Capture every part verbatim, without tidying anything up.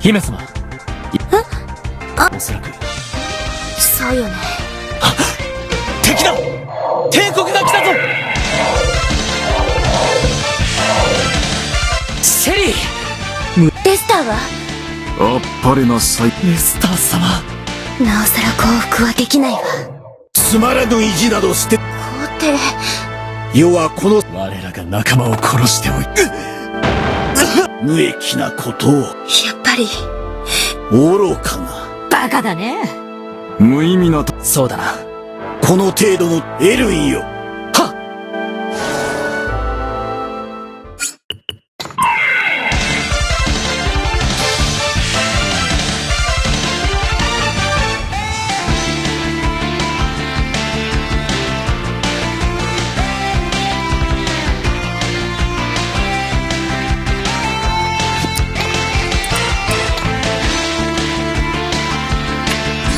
姫様。あ、おそらく。そうよね。敵だ。帝国が来たぞ。シェリー。エスターは？あっぱれなさい。エスター様。なおさら降伏はできないわ。つまらぬ意地などして。皇帝。世はこの我らが仲間を殺しておいて、無益なことを。やっぱり。愚かな。バカだね。無意味なと。そうだな。この程度のエルウィンよ。はっ。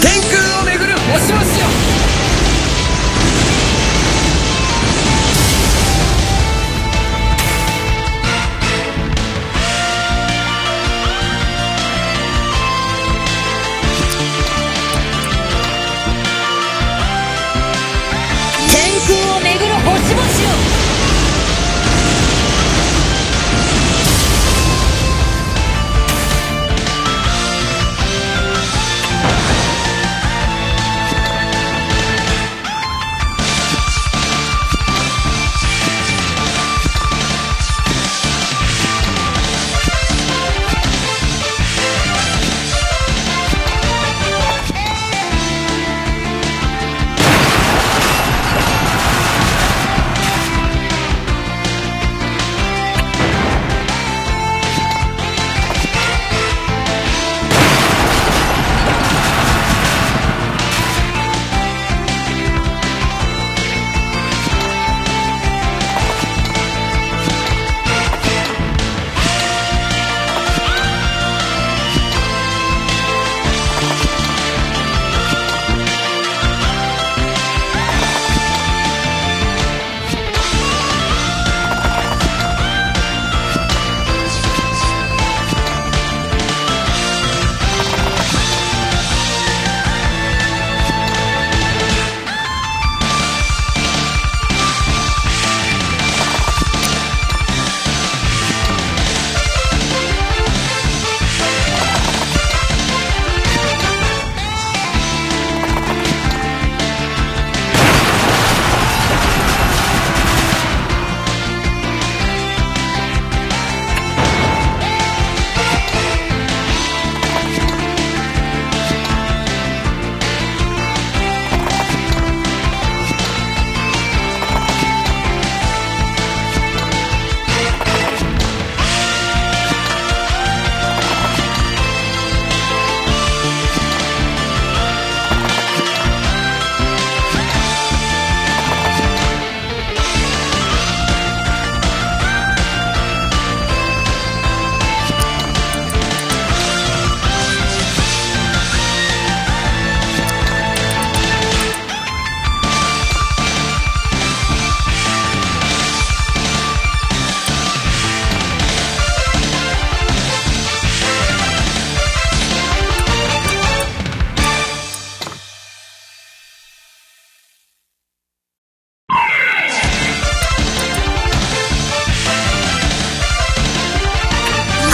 天空を巡る星々よ。天空を巡る星々よ。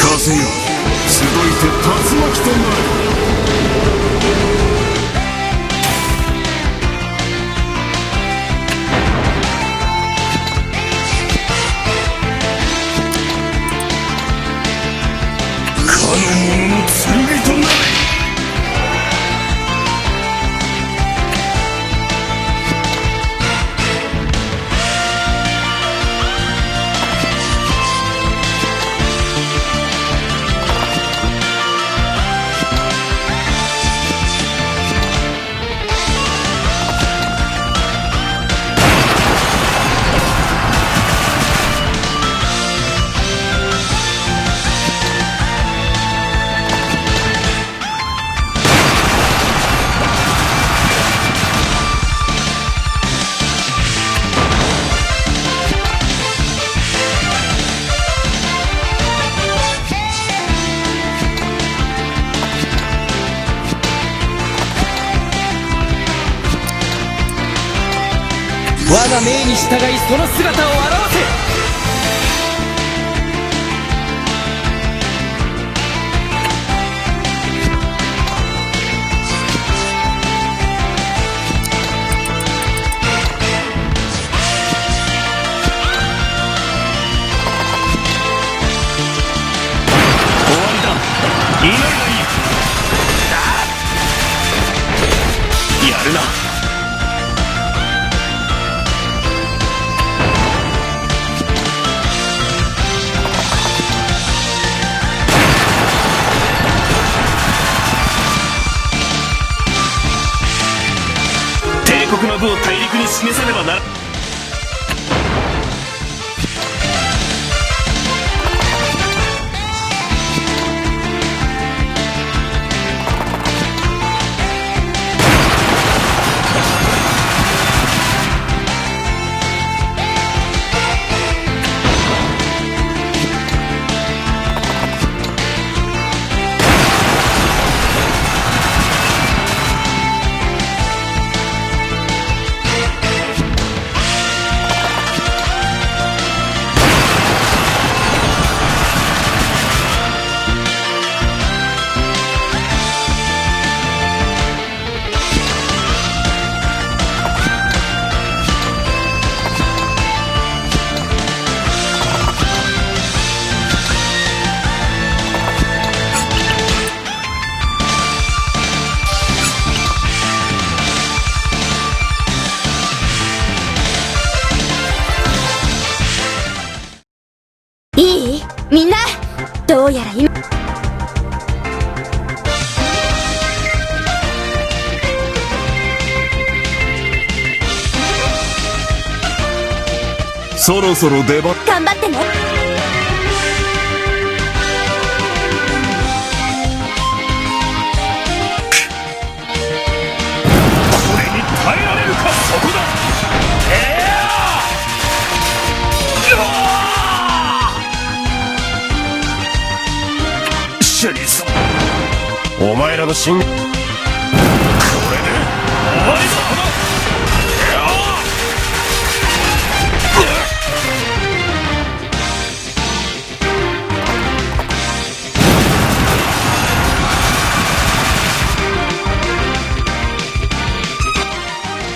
風よ、集いて、竜巻となれ。かの者の剣となれ。我が命に従い、その姿を現せ。終わりだ。祈りの意味。やるな。帝国の部を大陸に示さねばなら。いい？みんな、どうやら今、そろそろ出番。頑張ってね。俺に耐えられるか、そこだ。えー！うわー！シェリーさん、お前らの進、これで終わりだ。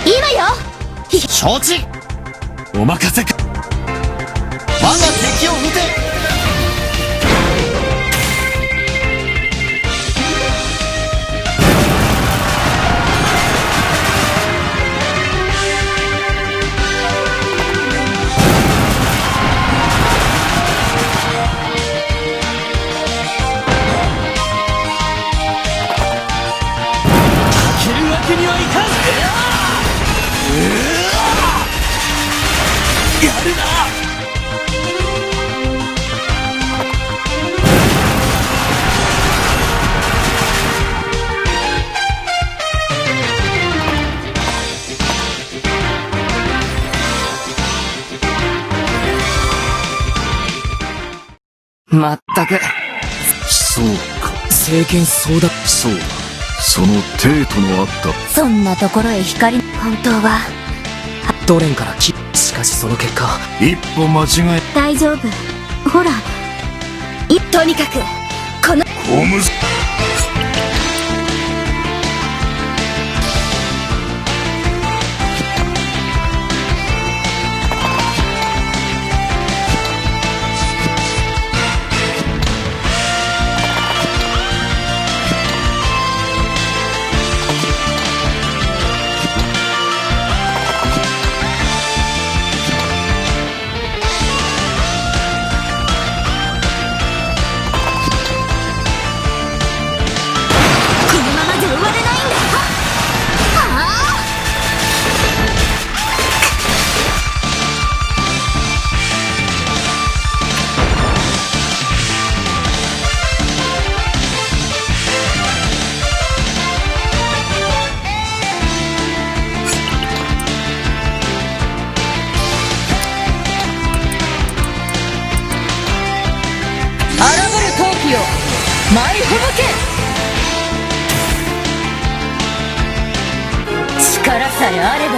今よ。承知。お任せく。我が敵を討て。負けるわけにはいかん。うわ！やるな！まったく。そうか。政権争奪。そうだ。その程度のあった。そんなところへ光。本当は。ドレンからき、しかしその結果。一歩間違え。大丈夫。ほら。い、とにかく、この。小娘。このままじゃ終われないんだ。はあ！荒ぶる陶器よ、舞い吹雪け。力さえあれば。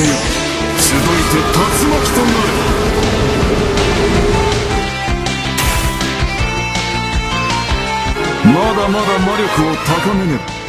集いて、龍巻となれ。まだまだ魔力を高めねば。